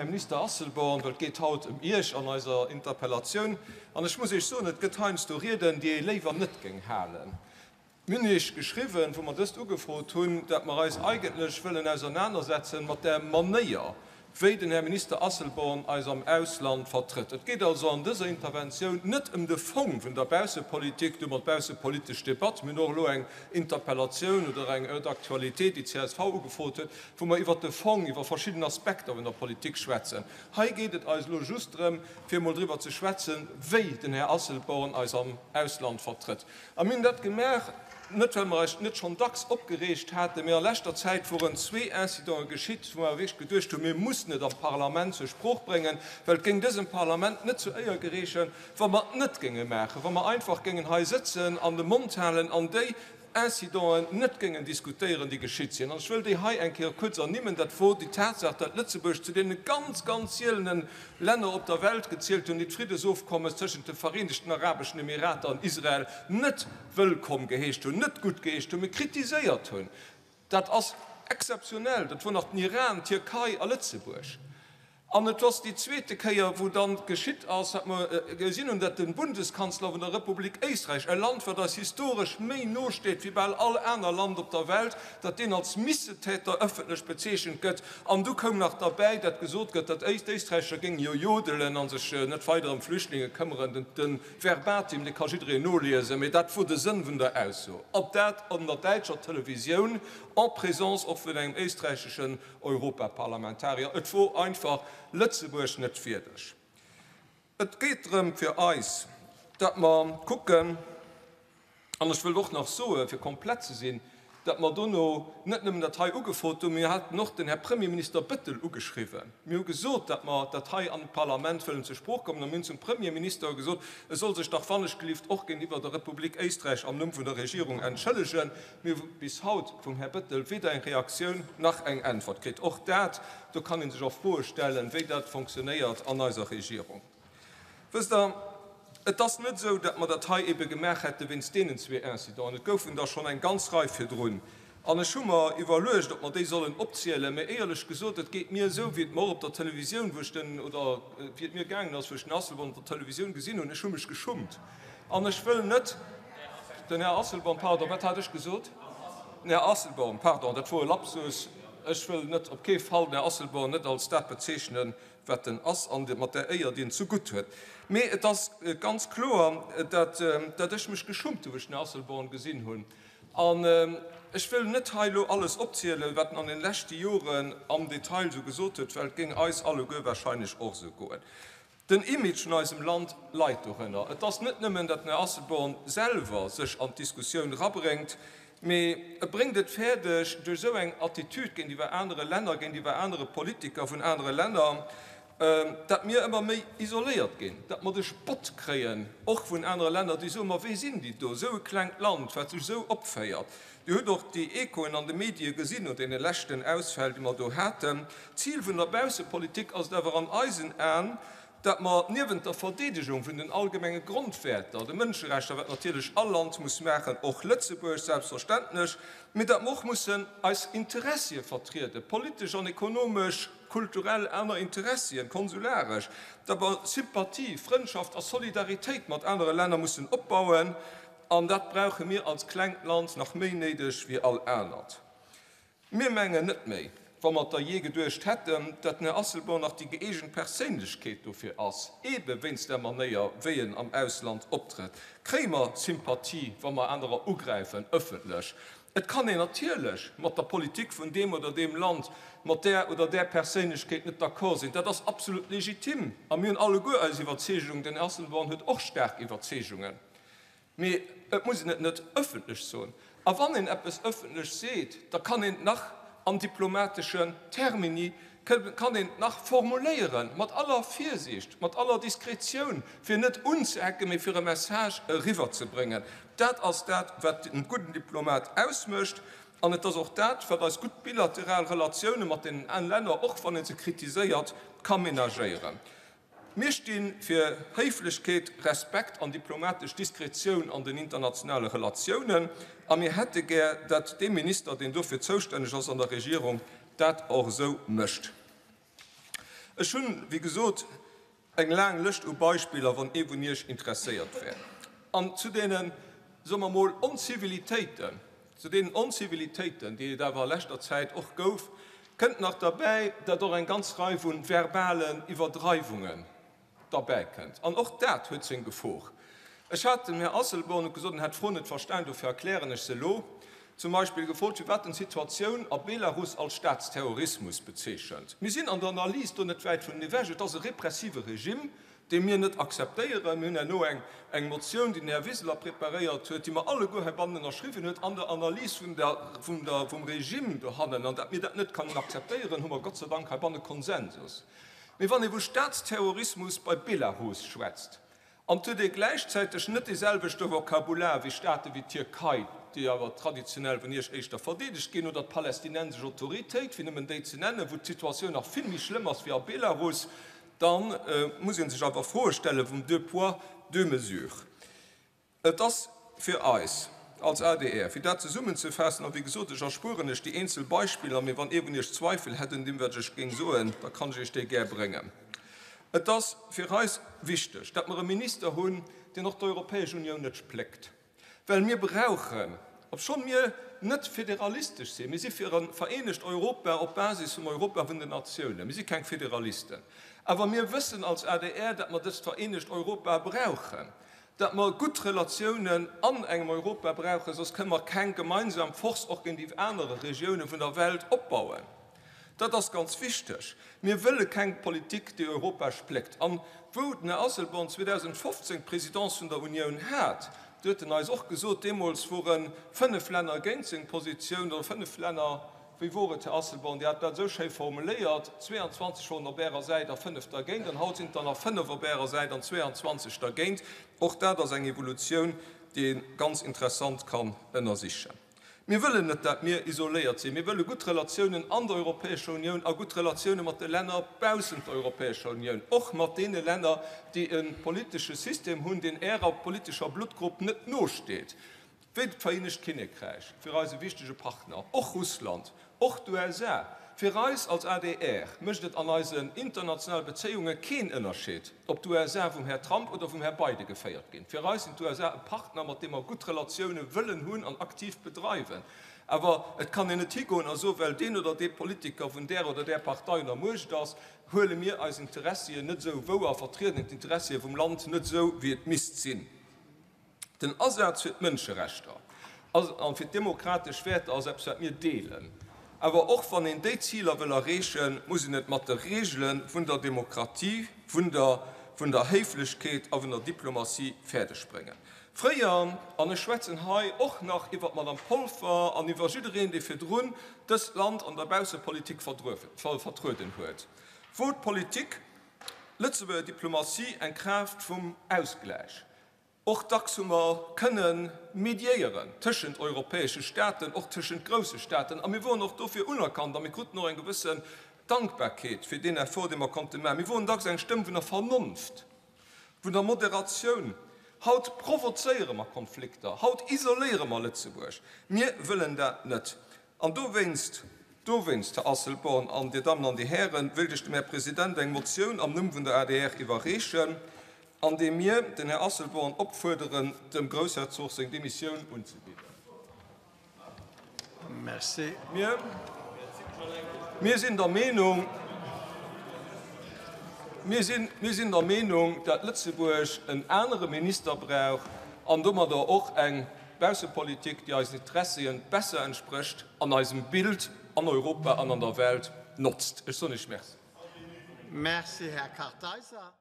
Här Minister Asselborn, well et geet haut ëm Iech an eiser Interpellatioun. An ech muss Iech soen, et gëtt heiansdo Rieden, déi ee léiwer net géing halen. Mir hunn Iech geschriwwen, wou mer dëst ugefrot hunn, dat mer eis eigentlech wëllen ausernanersetzen mat där Manéier, wéi den Här Minister Asselborn eis am Ausland vertrëtt. Et geet also an dëser Interventioun net ëm de Fong vun der Baussepolitik, domat baussepolitesch Debatt. Mir hunn och elo eng Interpellatioun oder eng Heure d'actualité, déi d'CSV ugefrot huet, wou mer iwwert de Fong, iwwer verschidden Aspekter vun der Politik schwätzen. Hei geet et eis elo just drëm, fir emol driwwer ze schwätzen, wéi den Här Asselborn eis am Ausland vertrëtt. A mir hunn dat gemaach, net well mer eis net schonn dacks opgereegt haten, mee a leschter Zäit woren zwee Incidenten geschitt, wou mer wierklech geduecht hunn, mir mussen et am Parlament zur Sprooch bréngen, well et géing dësem Parlament net zur Éier gereechen, wa mer et net géinge maachen, wa mer einfach géingen hei sëtzen an de Mond halen an déi Incidenten net géingen diskutéieren, déi geschitt sinn. An ech wëll déi hei eng Kéier kuerz ernimmen. Dat wor déi Tatsaach, datt Lëtzebuerg zu deene ganz, ganz sielene Länner op der Welt gezielt hunn, déi d'Friddesofkommes tëschent de Vereenegten Arabeschen Emirater an Israel net wëllkomm geheescht hunn, net guttgeheescht hunn, mee kritiséiert hunn. Dat ass exzeptionell. Dat wor nach den Iran, d'Tierkei a Lëtzebuerg. An et ass déi zweete Kéier, wou dann geschitt ass, wat mer gesinn hunn, datt de Bundeskanzler vun der Republik Éisträich, e Land, wat eis historesch méi no steet wéi bal all aner Land op der Welt, datt deen als Missetäter ëffentlech bezeechent gëtt. An du koum nach derbäi, datt gesot gëtt, datt d'Éisträicher géinge jo jodelen a sech net weider ëm Flüchtlinge këmmeren. De Verbatim, dee ka jiddereen noliesen, mee dat wor de Sënn vun der Ausso. An dat an der däitscher Televisioun, en présence och vun engem éisträicheschen Europaparlamentarier. Et wor einfach Lëtzebuerg net wierdeg. Et geet drëm fir eis, datt mer kucken, an ech wëllt och nach soen, fir komplett ze sinn, datt mer dono net nëmmen dat hei ugefrot hunn, mir haten och den Här Premierminister Bettel ugeschriwwen. Mir hu gesot, datt mer dat hei an d'Parlament wëllen zur Sprooch kommen a mir hunn zum Premierminister gesot, e soll sech dach wannechgelift och géintiwwer der Republik Éisträich am Numm vun der Regierung entschëllegen. Mir hu bis haut vum Här Bettel weder eng Reaktioun nach eng Äntwert kritt. Och dat, do kann ee sech och Froe stellen, wéi dat fonctionnéiert an eiser Regierung. Wësst Der, et ass net esou, datt mer dat hei ebe gemaach hätte wéinst deenen zwee Incidenten. Et goufen der schonn eng ganz Rei virdrun. An ech hu mer iwwerluecht, ob mer déi sollen opzielen. Mä éierlech gesot, et geet mir esou, wéi et mer och op der Televisioun, wou ech den, oder wéi et mir gaangen ass, wou ech den Asselborn op der Televisioun gesinn hunn, ech hu mech geschummt. An ech wëll net, den Här Asselborn, pardon, wat hat ech gesot? Den Här Asselborn, pardon, dat wor e Lapsus. Ech wëll net, op kee Fall den Här Asselborn net als dat bezeechnen, wat en ass, an mat där Éier, déi en zegutt huet. Mee et ass ganz kloer, dat, dat ech mech geschummt hu wou ech den Här Asselborn gesinn hunn. An ech wëll net hei elo alles opzielen, wat en an den leschte Joren am Detail esou gesot huet, well et géing eis alleguer wahrscheinlech och esou goen. Den Image vun eisem Land leit dorënner. Et ass net nëmmen, datt den Här Asselborn selwer sech an d'Diskussioun rabréngt, mee e bréngt et fäerdeg, duerch esou eng Attitude géintiwwer anere Länner, géintiwwer anere Politiker vun anere Länner, datt mir ëmmer méi isoléiert ginn, datt mer de Spott kréien, och vun anere Länner, déi soen, Ma wéi sinn déi do, esou e klengt Land, wat sech esou opféiert? Dir hutt och déi Echoen an de Medie gesinn no deene leschten Ausfäll, déi mer do haten. D'Zil vun der Baussepolitik ass et awer an eisen Aen, datt mer niewent der Verdeedegung vun den allgemenge Grondwäerter, de Mënscherechter, wat natierlech all Land muss maachen, och Lëtzebuerg selbstverständlech, mee datt mer och mussen eis Interessie vertrieden, politesch an ekonomesch, kulturell, aner Interessien, konsularesch, datt mer Sympathie, Frëndschaft a Solidaritéit mat anere Länner mussen opbauen. An dat brauche mir als klengt Land nach méi néideg wéi all anert. Mir mengen net méi, wa mer et da jee geduecht hätten, datt den Här Asselborn nach déi gëeegent Perséinlechkeet dofir ass, eebe wéinst der Manéier, wéi en am Ausland optrëtt. Kréie mer Sympathie, wa mer anerer ugräifen, ëffentlech? Et kann een natierlech mat der Politik vun deem oder deem Land, mat där oder där Perséinlechkeet net d'accord sinn. Dat ass absolut legitim. A mir hunn alleguer eis Iwwerzeegungen. Den Här Asselborn huet och staark Iwwerzeegungen. Mee et muss een et net ëffentlech soen. A wann een eppes ëffentlech seet, da kann een et nach an diplomateschen Termini, kann een et nach formuléieren, mat aller Virsiicht, mat aller Diskretioun, fir net unzeecken, mee fir e Message eriwwerzebréngen. Dat ass dat, wat e gudden Diplomat ausmécht. An et ass och dat, wat eis gutt bilateral Relatioune mat deenen Länner, och wann ee se kritiséiert, ka menagéieren. Mir sti fir Héiflechkeet, Respekt an diplomatesch Diskretioun an den internationale Relatiounen a mir hätte gär, datt dee Minister, deen dofir zoustänneg ass an der Regierung, dat och esou mécht. Ech hunn, wéi gesot, eng laang Lëscht u Beispiller, wann ee vun Iech interesséiert wär. An zu deenen, soe mer mol, Onzivilitéiten, zu deenen Onzivilitéiten, déi et awer a leschter Zäit och gouf, kënnt nach derbäi, datt och eng ganz Rei vu verbalen Iwwerdreiwungen derbäi kënnt. An och dat huet seng Gefor. Ech hat dem Här Asselborn, huet gesot, en hätt d'Fro net verstan, dofir erklären ech se elo, zum Beispill gefrot, firwat en d'Situatioun a Belarus als Staatsterrorismus bezeechent. Mir sinn an der Analys do net wäit vun ewech. Et ass e repressive Regime, dee mir net akzeptéieren. Mir hunn herno eng eng Motioun, déi den Här Wiseler preparéiert huet, déi mer alleguer heibannen ënnerschriwwen huet, an der Analys vun der, vun der, vum Regime dohannen, an datt mir dat net kannen akzeptéieren, hu mer Gott sei Dank heibanne Konsensus. Mee wann ee vu Staatsterrorismus bei Belarus schwätzt, an et huet ee gläichzäiteg net dee selwechte Vokabular wéi Staate wéi d'Tierkei, déi awer traditionell vun Iech éischter verdeedegt ginn, oder d'Palästinensesch Autoritéit, fir nëmmen déi ze nennen, wou d'Situatioun nach vill méi schlëmm ass wéi a Belarus, da muss ee sech awer Froe stelle vum deux poids, deux mesures. Et ass fir eis als adr, fir dat zesummenzefaassen, a wéi gesot, ech erspueren lech déi eenzel Beispiller, mee wann ee vun Iech Zweifel hätt un deem, wat ech géing soen, da kann ech Iech déi gär bréngen, et ass fir eis wichteg, datt mer e Minister hunn, deen och d'Europäesch Unioun net spléckt, well mir brauchen, obschonn mir net federalistesch sinn, mir si fir e vereenegt Europa op Basis vum Europa vun den Natiounen, mir si keng Federalisten, awer mir wëssen als adr, datt mer dëst vereenegt Europa brauchen, datt mer gutt Relatiounen an engem Europa brauchen, soss kënne mer keng gemeinsam Force och géintiwwer anere Regioune vun der Welt opbauen. Dat ass ganz wichteg. Mir wëlle keng Politik, déi Europa spléckt. An wou den Här Asselborn 2015 d'Présidence vun der Unioun hat, do huet en eis och gesot, deemools wore fënnef Länner géint seng Positioun, oder fënnef Länner, Wéi wor et, Här Asselborn? Dir hat dat esou schéi formuléiert, 22 woren op Ärer Säit a 5 dergéint, an haut sinn et der nach 5 op Ärer Säit an 22 dergéint. Och dat ass eng Evolutioun, déi ee ganz interessant kann ënnersichen. Mir wëllen net, dat mir isoléiert sinn. Mir wëlle gutt Relatiounen an der Europäescher Unioun a gutt Relatioune mat de Länner baussent der Europäescher Unioun, och mat deene Länner, déi e politesche System hunn, deen Ärer politescher Bluttgrupp net nosteet. Wéi d'Vereenegt Kinnekräich, fir eis e wichtege Partner, och Russland, och d'USA. Fir eis als adr mécht et an eisen internationale Bezéiunge keen Ënnerscheed, ob d'USA vum Här Trump oder vum Här Biden geféiert ginn. Fir eis sinn d'USA e Partner, mat deem mer gutt Relatioune wëllen hunn an aktiv bedreiwen. Awer et kann een net higoen a soen, well deen oder dee Politiker vun där oder där Partei un der Muecht ass, huele mir eis Interessien net esou wouer a vertrieden d'Interessie vum Land net esou, wéi et misst sinn. Den Asaz fir d'Mënscherechter a fir d'demokratesch Wäerter ass eppes, wat mir deelen. Awer och wann een déi Ziler wëll erreechen, muss een et mat de Reegele vun der Demokratie, vun der vun der Héiflechkeet a vun der Diplomatie fäerdeg bréngen. Fréier, an ech schwätzen hei och nach iwwer d'Madame Polfer an iwwer jiddereen, dee virdrun dëst Land an der Baussepolitik vertrueden huet, wor d'Politik, d'Lëtzebuerger Diplomatie eng Kraaft vum Ausgläich. Och dacks hu mer kënne mediéieren tëschent europäesche Staaten, och tëschent grousse Staaten, a mir woren och dofir unerkannt a mir kruten och eng gewëssen Dankbarkeet fir deen Effort, dee mer konnte maachen. Mir woren dacks eng Stëmm vun der Vernonft, vun der Moderatioun. Haut provozéiere mer Konflikter, haut isoléiere mer Lëtzebuerg. Mir wëllen dat net. An dowéinst, dowéinst, Här Asselborn an Dir Dammen an Dir Hären, wéilt ech dem Här President eng Motioun am Numm vun der adr iwwerreechen, an deem mir den Här Asselborn opfuerderen, dem Groussherzog seng Demissioun unzebidden. Merci. Mir, mir sinn der Meenung, mir sinn, mir sinn der Meenung, dat Lëtzebuerg en anere Minister brauch an domadder och eng Baussepolitik, déi eisen Interessien besser entsprécht an eisem Bild an Europa an an der Welt notzt. Ech soen Iech Merci. Merci, Här Kartheiser.